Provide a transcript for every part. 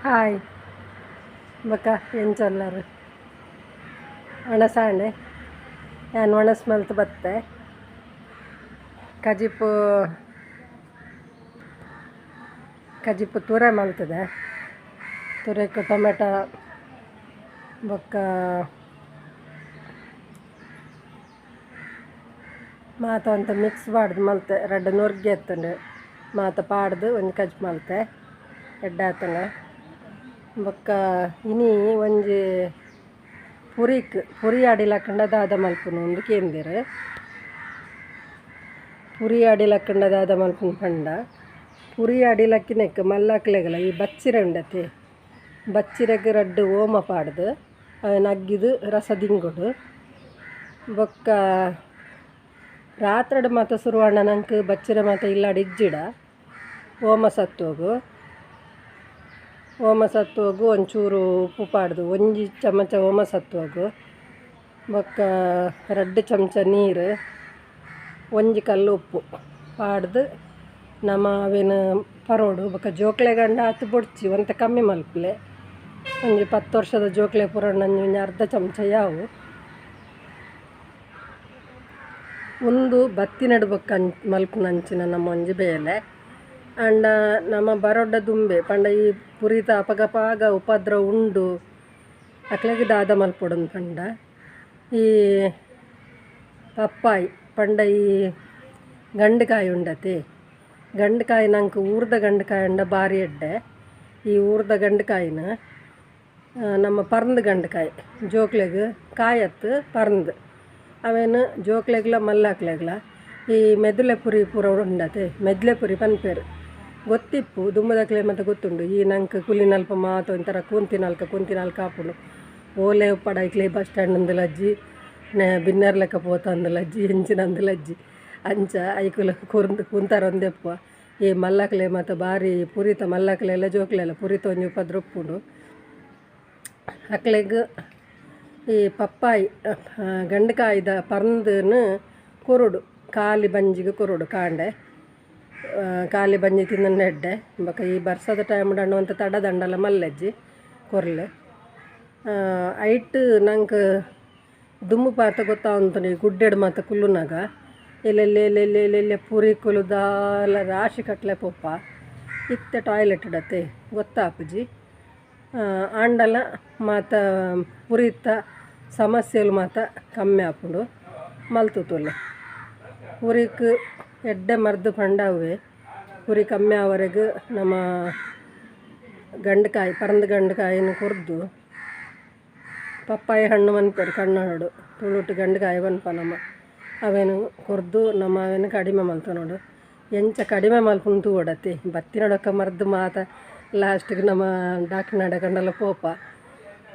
Hi ಬೊಕ ಎಂಚೊಲ್ಲರು ಒಣಸಾಂಡೆ ಯಾನ್ ಒಣಸ್ ಮಲ್ತ್ ಬತ್ತೆ ಕಜಿಪು ಕಜಿಪು ತುರೆ ಮಲ್ತದೆ ತುರೆಕ್ ಟೊಮೆಟೊ ಬೊಕ್ಕ ಮಾತ ಒಂತೆ ಮಿಕ್ಸ್ ಪಾಡ್ದು ಮಲ್ತೆ ರಡ್ಡ್ ನುರ್ಗೆ ಎತ್ತುಂಡು ಮಾತ ಪಾಡ್ದು ಒಂಜಿ ಕಜಿಪು ಮಲ್ತೆ ಎಡ್ಡೆ ಬೊಕ್ಕ ಇನಿ ಒಂಜಿ ಪುರಿಕ್ ಪುರಿ ಅಡಿಲಕ್ಕಂಡ ದಾದ ಮಲ್ಪುನು ಉಂದು ಕೇಂದೆರ್ ಪುರಿ ಅಡಿಲಕ್ಕಂಡ ದಾದ ಮಲ್ಪುನು ಪಂಡ ಪುರಿ ಅಡಿಲಕ್ಕಿನೆಕ್ ಮಲ್ಲಕ್ಲೆಗಲ ಈ ಬಚ್ಚಿರೆ ಉಂಡತೆ ಬಚ್ಚಿರೆಗ್ ರಡ್ಡ್ ಓಮ ಪಾಡ್ದು ಅವೆನ್ ಅಗ್ಗಿದ್ ರಸ ದಿಂಗೊಡು ಬೊಕ್ಕ ರಾತ್ರೆಡ್ ಮಾತ ಸುರುವಾಂಡ ನಂಕ್ ಬಚ್ಚಿರೆ ಮಾತ ಇಲ್ಲಡ್ ಇಜ್ಜಿಡ ಓಮ ಸತ್ತೋಗು ಓಮ ಸತ್ತೋಗು ಒಂಚೂರು ಉಪ್ಪು ಪಾಡ್ದು ಒಂಜಿ ಚಮಚ ಓಮ ಸತ್ತೋಗು ಬೊಕ್ಕ ರಡ್ಡ್ ಚಮಚ ನೀರು ಒಂಜಿ ಕಲ್ಲು ಉಪ್ಪು ಪಾಡ್ದು ನಮ ಅವೆನ್ ಪರೋಡು ಬೊಕ್ಕ ಜೋಕ್ಲೆಗಂಡ ಆತ್ ಬೊಡ್ಚಿ ಒಂತೆ ಕಮ್ಮಿ ಮಲ್ಪುಲೆ ಒಂಜಿ 10 ವರ್ಷದ ಜೋಕ್ಲೆ ಪೂರ ಒಂಜಿ ಅರ್ಧ ಚಮಚ ಯಾವು ಉಂದು ಬತ್ತಿನಡ್ ಬೊಕ್ಕ ಮಲ್ಪುನಂಚಿನ ನಮ್ಮ ಒಂಜಿ ಬೇಲೆ ಅಂಡ ನಮ್ಮ ಬರೋಡ ದುಂಬೆ ಪಂಡ ಈ ಪುರಿತ ಅಪಗಪಾಗ ಉಪದ್ರ ಉಂಡು ಅಕ್ಲೆಗ್ ದಾದ ಮಲ್ಪೊಡುಂದು ಪಂಡ ಈ ಪಪ್ಪಾಯಿ ಪಂಡ ಈ ಗಂಡುಕಾಯಿ ಉಂಡತೆ ಗಂಡುಕಾಯಿ ನಂಕ್ ಊರ್ದ ಗಂಡುಕಾಯಿ ಉಂಡ ಬಾರಿ ಎಡ್ಡೆ ಈ ಊರ್ದ ಗಂಡುಕಾಯಿನ ನಮ್ಮ ಪರ್ಂದ್ ಗಂಡುಕಾಯಿ ಜೋಕ್ಲೆಗ್ ಕಾಯತ್ ಪರ್ಂದ್ ಅವೆನ್ ಜೋಕ್ಲೆಗ್ಲ ಮಲ್ಲಕ್ಲೆಗ್ಲ ಈ ಮೆದುಲೆ ಪುರಿ ಪೂರ ಉಂಡತೆ ಮೆದ್ಲೆ ಪುರಿ ಪನ್ಪೆರ್ ಗೊತ್ತಿಪ್ಪು ದುಂಬುದಕ್ಲೆ ಮಾತ ಗೊತ್ತುಂಡು ಈ ನಂಕ್ ಕುಲಿನಲ್ಪ ಮಾತ ಒಂಥರ ಕೂಂತಿನಲ್ಕ ಕೂಂತಿನಲ್ಕ ಆಪುಂಡು ಓಲೆ ಉಪ್ಪಡ ಐಕ್ಲೆ ಬಸ್ ಸ್ಟ್ಯಾಂಡ್ ಅಂದಲಜ್ಜಿ ಬಿನ್ನರ್ ಲೆಕ್ಕ ಪೋತ ಅಂದಲಜ್ಜಿ ಎಂಚಿನ ಅಂದಲಜ್ಜಿ ಅಂಚ ಐಕುಲು ಕುಂತಾರ ಒಂದೆಪ್ಪ ಈ ಮಲ್ಲಕ್ಲೆ ಮಾತ ಬಾರಿ ಪುರಿತ ಮಲ್ಲಕ್ಲೆಲ್ಲ ಜೋಕ್ಲೆಲ್ಲ ಪುರಿತ ಒಂಜಿ ಉಪದ್ರ ಉಪ್ಪುಂಡು ಅಕ್ಲೆಗ್ ಈ ಪಪ್ಪಾಯಿ ಗಂಡುಕಾಯಿದ ಪರ್ಂದನ್ ಕೊರೊಡು ಖಾಲಿ ಬಂಜಿಗ್ ಕೊರೊಡು ಕಾಂಡೆ ಖಾಲಿ ಬಂಜಿ ತಿಂದಂಡ ಎಡ್ಡೆ ಬೊಕ ಈ ಬರ್ಸದ ಟೈಮ್ ಒಂತೆ ತಡ ದಂಡಲ ಮಲ್ಲಜ್ಜಿ ಕೊರ್ಲೆ ಐಟ್ ನಂಕ್ ದುಂಬು ಪಾತ ಗೊತ್ತಾವಂತುಂಡು ಈ ಗುಡ್ಡೆಡ್ ಮಾತ ಕುಲ್ಲುನಗ ಎಲ್ಲೆಲ್ಲೆ ಎಲ್ಲೆಲ್ಲೆ ಎಲ್ಲೆಲ್ಲೆ ಪುರಿಕುಲು ದಾಲ ರಾಶಿ ಕಟ್ಲೆ ಪೋಪ ಇತ್ತೆ ಟಾಯ್ಲೆಟ್ ಡತ್ತೆ ಗೊತ್ತಾಪುಜಿ ಆಂಡಲ ಮಾತ ಪುರಿತ ಸಮಸ್ಯೆಲು ಮಾತ ಕಮ್ಮಿ ಆಪುಂಡು ಮಲ್ತುತುಲ್ಲೆ ಪುರಿಕ್ ಎಡ್ಡೆ ಮರ್ದ್ ಪಂಡ ಅವ್ವೆ ಪುರಿ ಕಮ್ಮಿ ಆವರೆಗ್ ನಮ ಗಂಡುಕಾಯಿ ಪರಂದ್ ಗಂಡುಕಾಯಿನ್ ಕೊರ್ದು ಪಪ್ಪಾಯಿ ಹಣ್ಣು ಮನ್ಪೆರ್ ಕನ್ನಡೊಡು ತುಳುಟು ಗಂಡುಕಾಯಿ ಪನ್ಪ ನಮ ಅವೆನ್ ಕೊರ್ದು ನಮ ಅವೆನ್ ಕಡಿಮೆ ಮಲ್ತೊನೊಡು ಎಂಚ ಕಡಿಮೆ ಮಲ್ಪುನು ತೂವೊಡತೆ ಬತ್ತಿನಡೊಕ್ಕ ಮರ್ದ್ ಮಾತ ಲಾಸ್ಟ್ಗ್ ನಮ ಡಾಕ್ಟ್ರ್ನಡೆ ಕಂಡಲ ಪೋಪ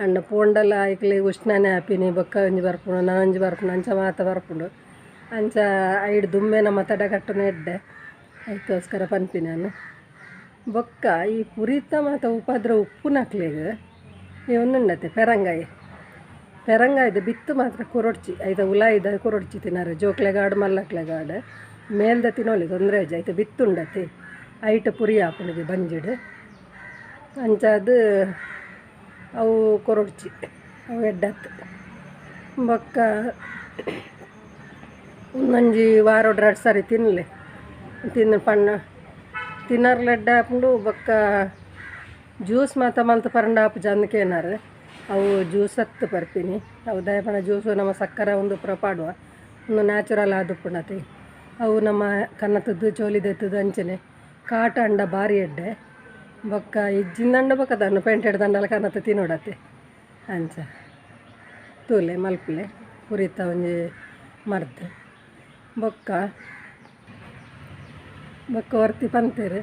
ಅಂಡ ಪೋಂಡಲ ಐಕ್ಲೆ ಉಷ್ಣನೆ ಆಪಿನಿ ಬೊಕ್ಕ ಒಂಜಿ ಬರ್ಪುಂಡು ನನೊಂಜಿ ಬರ್ಪುಂಡು ಅಂಚ ಮಾತ ಬರ್ಪುಂಡು ಅಂಚ ಐಡ್ ದುಂಬೆ ನಮ ತಡೆಗಟ್ಟುನ ಎಡ್ಡೆ ಐಕೋಸ್ಕರ ಪನ್ಪಿ ನಾನು ಬೊಕ್ಕ ಈ ಪುರಿತ ಮಾತ ಉಪದ್ರ ಉಪ್ಪುನಕ್ಲೆಗ್ ಈ ಒಂದುಂಡತೆ ಪೆರಂಗಾಯಿ ಪೆರಂಗಾಯ್ದ ಬಿತ್ತು ಮಾತ್ರ ಕೊರೊಡ್ಚಿ ಐತ ಉಲಾಯಿದ ಕೊರೊಡ್ಚಿ ತಿನರೆ ಜೋಕ್ಲೆಗಾಡ್ ಮಲ್ಲಕ್ಲೆಗಾಡ್ ಮೇಲ್ದ ತಿನೊಲಿ ತೊಂದರೆ ಇಜ್ಜಿ ಐತ ಬಿತ್ತುಂಡತೆ ಐಟ್ ಪುರಿ ಆಪುಂಡು ಬಂಜಿಡ್ ಅಂಚಾದ್ ಅವು ಕೊರೊಡ್ಚಿ ಅವು ಎಡ್ಡತ್ತು ಬೊಕ್ಕ ಒಂಜಿ ವಾರೊಡು ರಡ್ಡ್ ಸರಿ ತಿನ್ಲೆ ತಿಂದು ಪಣ್ಣ ತಿನ್ನರ್ಲ ಎಡ್ಡೆ ಆಪುಂಡು ಬೊಕ್ಕ ಜ್ಯೂಸ್ ಮಾತ ಮಲ್ತ್ ಪರ್ಂಡ ಆಪುಜ ಅಂದ್ ಕೇನಾರ್ ಅವು ಜ್ಯೂಸ್ ಅತ್ತ್ ಪರ್ಪಿನಿ ಅವು ದಾಯೆ ಪಂಡ ಜ್ಯೂಸು ನಮ ಸಕ್ಕರೆ ಉಂದು ಪೂರ ಪಾಡುವ ಉಂದು ನ್ಯಾಚುರಲ್ ಆದುಪ್ಪುಂಡತೆ ಅವು ನಮ್ಮ ಕನತದ್ದು ಚೋಲಿ ದೆತ್ತುದು ಅಂಚನೆ ಕಾಟ ಅಂಡ ಬಾರಿ ಎಡ್ಡೆ ಬೊಕ್ಕ ಇಜ್ಜಿಂದಂಡ ಬೊಕ್ಕ ದಾನ್ನ ಪೇಂಟೆಡ್ ದಂಡಲ ಕನತ್ ತಿನೊಡತೆ ಅಂಚ ತೂಲೆ ಮಲ್ಪುಲೆ ಪುರಿತ ಒಂಜಿ ಮರ್ದ್ ಬೊಕ್ಕ ಬೊಕ್ಕ ಒರ್ತಿ ಪನ್ಪೆರ್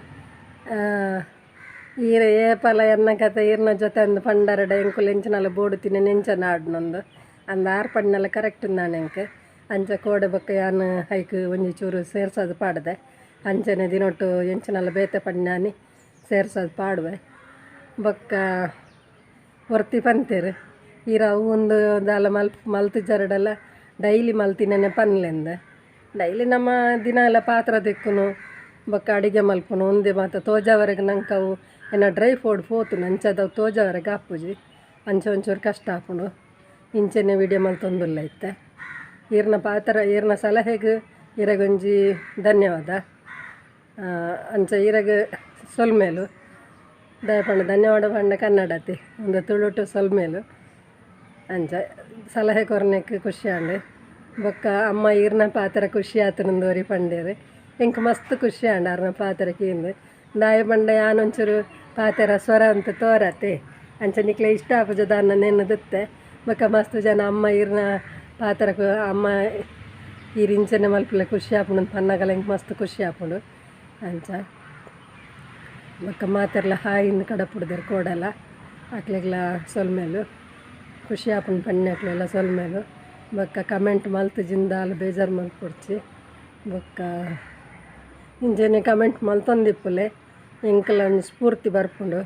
ಈರ್ ಏಪಲ ಎನ್ನ ಕತೆ ಈರ್ನ ಜೊತೆ ಅಂದ್ ಪಂಡರಡ ಎಂಕುಲು ಎಂಚಿನಲ ಬೋಡು ತಿನ್ನೆ ಎಂಚ ನಾಡ್ನೊಂದು ಅಂದ್ ಆರ್ ಪಂಡ್ನಲ ಕರೆಕ್ಟ್ ಉಂದಾನೆ ಎಂಕ್ ಅಂಚ ಕೋಡೆ ಬೊಕ್ಕ ಯಾನ್ ಐಕ್ ಒಂಜಿ ಚೂರು ಸೇರ್ಸದ್ ಪಾಡ್ದೆ ಅಂಚನೆ ದಿನೊಟ್ಟು ಎಂಚಿನಲ ಬೇತೆ ಪಂಡ್ನಾನಿ ಸೇರ್ಸದ್ ಪಾಡುವೆ ಬೊಕ್ಕ ಒರ್ತಿ ಪನ್ಪೆರ್ ಈರ್ ಅವು ಉಂದು ದಾಲ ಮಲ್ತಿಜರಡಲ ಡೈಲಿ ಮಲ್ತಿನೆನೆ ಪನ್ಲೆಂದ್ ಡೈಲಿ ನಮ್ಮ ದಿನಾಲ ಪಾತ್ರ ದೆಕ್ಕುನು ಬೊಕ್ಕ ಅಡಿಗೆ ಮಲ್ಪುನು ಉಂದೆ ಮಾತ ತೋಜಾವರೆಗ್ ನಂಕ್ ಅವು ಎನ್ನ ಡ್ರೈ ಫೋಡ್ ಪೋತು ಅಂಚದ ತೋಜವರೆಗೆ ಆಪುಜಿ ಅಂಚ ಒಂಚೂರು ಕಷ್ಟ ಆಪುಂಡು ಇಂಚೆನೆ ವೀಡಿಯೋ ಮಲ್ತೊಂದುಲ್ಲ ಇತ್ತೆ ಈರ್ನ ಪಾತ್ರ ಈರ್ನ ಸಲಹೆಗೆ ಇರಗೊಂಜಿ ಧನ್ಯವಾದ ಅಂಚ ಇರಗ ಸೊಲ್ಮೇಲು ದಯಪಂಡ ಧನ್ಯವಾದ ಪಂಡ ಕನ್ನಡತಿ ಒಂದು ತುಳುಟು ಸೊಲ್ಮೇಲು ಅಂಚ ಸಲಹೆ ಕೊರ್ನೆಕ್ ಖುಷಿ ಆಂಡ್ ಬೊಕ್ಕ ಅಮ್ಮ ಈರ್ನ ಪಾತ್ರ ಖುಷಿ ಆತನಂದೋರಿ ಪಂಡೇರು ಎಂಕ್ ಮಸ್ತ್ ಖುಷಿ ಆಂಡ್ ಅರ್ನ ಪಾತ್ರ ಕೀಂದು ದಾಯ ಪಂಡ ಯಾನೊಂಚೂರು ಪಾತ್ರ ಸ್ವರ ಅಂತ ತೋರತೆ ಅಂಚ ನಿಕ್ಲೆ ಇಷ್ಟ ಆಪುಜ ದಾನ್ನ ನೆನ್ನದುತ್ತೆ ಬೊಕ್ಕ ಮಸ್ತ್ ಜನ ಅಮ್ಮ ಈರ್ನ ಪಾತ್ರಕ್ಕೆ ಅಮ್ಮ ಈರ್ ಇಂಚನೆ ಮಲ್ಪುಲೆ ಖುಷಿ ಆಪುಂಡು ಪನ್ನಗಲ ಎಂಕ್ ಮಸ್ತ್ ಖುಷಿ ಆಪುಂಡು ಅಂಚ ಬೊಕ್ಕ ಮಾತೆರ್ಲ ಹಾಯಿನ ಕಡಪುಡ್ದೆರ್ ಕೋಡಲ ಅಕ್ಲೆಗ್ಲ ಸೊಲ್ಮೇಲು ಖುಷಿ ಆಪುಂಡು ಪಣ್ಣಕ್ಲೆಲ್ಲ ಸೊಲ್ಮೇಲು ಬೊಕ್ಕ ಕಮೆಂಟ್ ಮಲ್ತ್ ಜಿಂದಾಲ್ ಬೇಜಾರು ಮಲ್ಪೊಡ್ಚಿ ಬೊಕ್ಕ ಇಂಚನೆ ಕಮೆಂಟ್ ಮಲ್ತೊಂದಿಪ್ಪುಲೆ ಎಂಕಲ ಒಂಜಿ ಸ್ಫೂರ್ತಿ ಬರ್ಪುಂಡು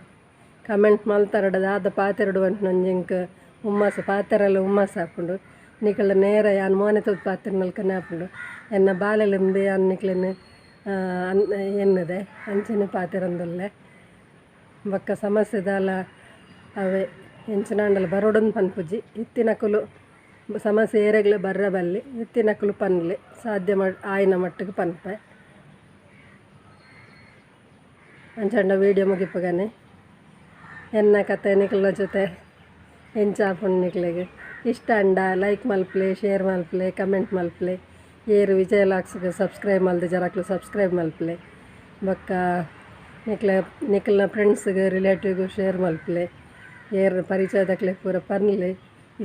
ಕಮೆಂಟ್ ಮಲ್ತರಡ ದಾದ ಪಾತೆರಡು ಒಂಜಿ ಎಂಕ್ ಹುಮ್ಮಸ್ಸು ಪಾತೆರಲ ಹುಮ್ಮಸ್ಸು ಆಪುಂಡು ನಿಕಲ ನೇರ ಯಾನ್ ಮೋನೆ ತೂದು ಪಾತೆರ್ನಲ್ಕನೆ ಆಪುಂಡು ಎನ್ನ ಬಾಲೆಲಿಂದು ಯಾನ್ ನಿಕ್ಲೆನ್ ಎನ್ನುದೆ ಅಂಚನೆ ಪಾತೆರೊಂದುಲ್ಲೆ ಬೊಕ್ಕ ಸಮಸ್ಯೆ ದಾಲ ಅವೇ ಎಂಚಿನಾಂಡಲ ಬರೊಡುಂದು ಪನ್ಪುಜಿ ಇತ್ತಿನಕುಲು ಸಮಸ್ಯೆ ಏರೆಗ್ಲ ಬರ್ರ ಬಲ್ಲಿ ಇತ್ತಿನಕುಲು ಪನ್ಲೆ ಸಾಧ್ಯ ಆಯಿನ ಮಟ್ಟಿಗೆ ಪನ್ಪೆ ಅಂಚಂಡ ವೀಡಿಯೋ ಮುಗಿಪಗನೆ ಎನ್ನ ಕತೆ ನಿಕ್ಲ ಜೊತೆ ಎಂಚ ಆಪುಂಡು ನಿಕ್ಲೆಗ್ ಇಷ್ಟ ಅಂಡ ಲೈಕ್ ಮಲ್ಪಲೆ ಶೇರ್ ಮಲ್ಪಲೆ ಕಮೆಂಟ್ ಮಲ್ಪಲೆ ಏರು ವಿಜಯ ಲಾಕ್ಸ್ಗೆ ಸಬ್ಸ್ಕ್ರೈಬ್ ಮಲ್ದು ಜರಾಕ್ಲು ಸಬ್ಸ್ಕ್ರೈಬ್ ಮಲ್ಪಲೆ ಬೊಕ್ಕ ನಿಕ್ಲ ನಿಕ್ಲ್ನ ಫ್ರೆಂಡ್ಸ್ಗೆ ರಿಲೇಟಿವ್ಗೆ ಶೇರ್ ಮಲ್ಪಲೆ ಏರ್ ಪರಿಚಯದಕ್ಲೆ ಪೂರ ಪನ್ಲೆ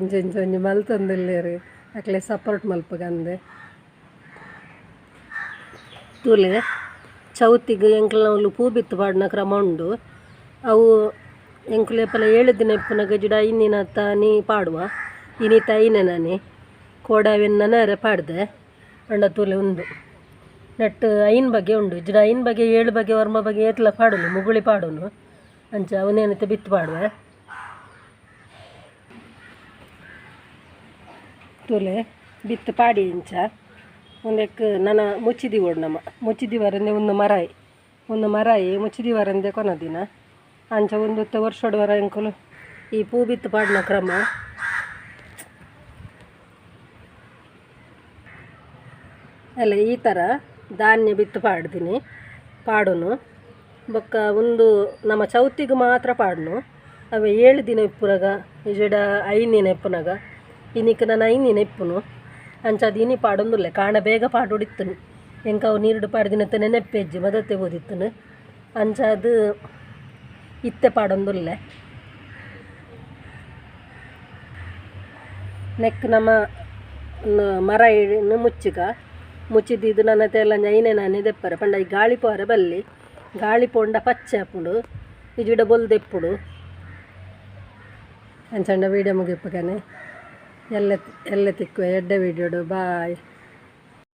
ಇಂಚ ಇಂಚ ಒಂಜಿ ಮಲ್ತೊಂದುಲ್ಲೆರ್ ಅಕ್ಲೆ ಸಪೋರ್ಟ್ ಮಲ್ಪಗಂದು ತೂಲೆ ಚೌತಿಗೆ ಎಂಕ್ಲನವ್ಲು ಪೂ ಬಿತ್ತು ಪಾಡ್ನ ಕ್ರಮ ಉಂಡು ಅವು ಎಂಕುಲು ಏಪಲ 7 ದಿನ ಇಪ್ಪುನಗ ಜಿಡ 5 ದಿನ ತಾನಿ ಪಾಡುವ ಇನಿತ 5ನೇ ನಾನಿ ಕೋಡಾವಿನ ನರ ಪಾಡ್ದೆ ಅಂಡ ತೂಲೆ ಉಂಡು ನೆಟ್ 5 ಬಗೆ ಉಂಡು ಜಿಡ 5 ಬಗೆ 7 ಬಗೆ ವರ್ಮ ಬಗೆ ಏತ್ಲ ಪಾಡುನು ಮುಗುಳಿ ಪಾಡುನು ಅಂಚ ಅವನೇನತೆ ಬಿತ್ತು ಪಾಡುವೆ ತೂಲೆ ಬಿತ್ತು ಪಾಡಿ ಇಂಚ ಒಂದಕ್ಕೆ ನನ್ನ ಮುಚ್ಚಿದಿವೋಡು ನಮ್ಮ ಮುಚ್ಚಿದಿವರಂದೆ ಒಂದು ಮರಾಯಿ ಒಂದು ಮರಾಯಿ ಮುಚ್ಚಿದಿವರಂದೆ ಕೊನದಿನ ಅಂಚ ಒಂದು ವರ್ಷೋಡು ವರ ಎಂಕುಲು ಈ ಪೂ ಬಿತ್ತು ಪಾಡಿನ ಕ್ರಮ ಅಲ್ಲ ಈ ಥರ ಧಾನ್ಯ ಬಿತ್ತು ಪಾಡ್ತೀನಿ ಪಾಡುನು ಬೊಕ್ಕ ಒಂದು ನಮ್ಮ ಚೌತಿಗೆ ಮಾತ್ರ ಪಾಡುನು ಅವೆ 7 ದಿನ ಇಪ್ಪುನಗ ಇಜಡ 5 ದಿನ ಇಪ್ಪುನಗ ಇನಿಕ್ ನಾನು 5 ದಿನ ಇಪ್ಪುನು ಅಂಚ ಅದು ಇನಿ ಪಾಡೊಂದುಲ್ಲೆ ಕಾಣ ಬೇಗ ಪಾಡೊಡಿತ್ತನು ಎಂಕ ಅವು ನೀರುಡು ಪಾಡ್ದಿನತ್ತ ನೆನಪೆಜ್ಜಿ ಮದತೆ ಓದಿತ್ತನು ಅಂಚ ಅದು ಇತ್ತೆ ಪಾಡೊಂದುಲ್ಲೆ ನೆಕ್ ನಮ್ಮ ಮರ ಮುಚ್ಚಿಗ ಮುಚ್ಚಿದ್ದು ನನ್ನ ತೆಲ್ಲ ಐನೆ ನಾನೇ ದೆಪ್ಪರೆ ಪಂಡ ಈ ಗಾಳಿ ಪೋರೆ ಬಲ್ಲಿ ಗಾಳಿ ಪೋಂಡ ಪಚ್ಚೆ ಆಪುಂಡು ಇಜಿಡ ಬೊಲ್ದೆಪ್ಪುಡು ಅಂಚಂಡ ವೀಡಿಯೋ ಮುಗಿಪಗನೆ ಎಲ್ಲ ಎಲ್ಲ ತಿಕ್ಕುವೆ ಎಡ್ಡೆ ವೀಡಿಯೋಡು ಬಾಯ್.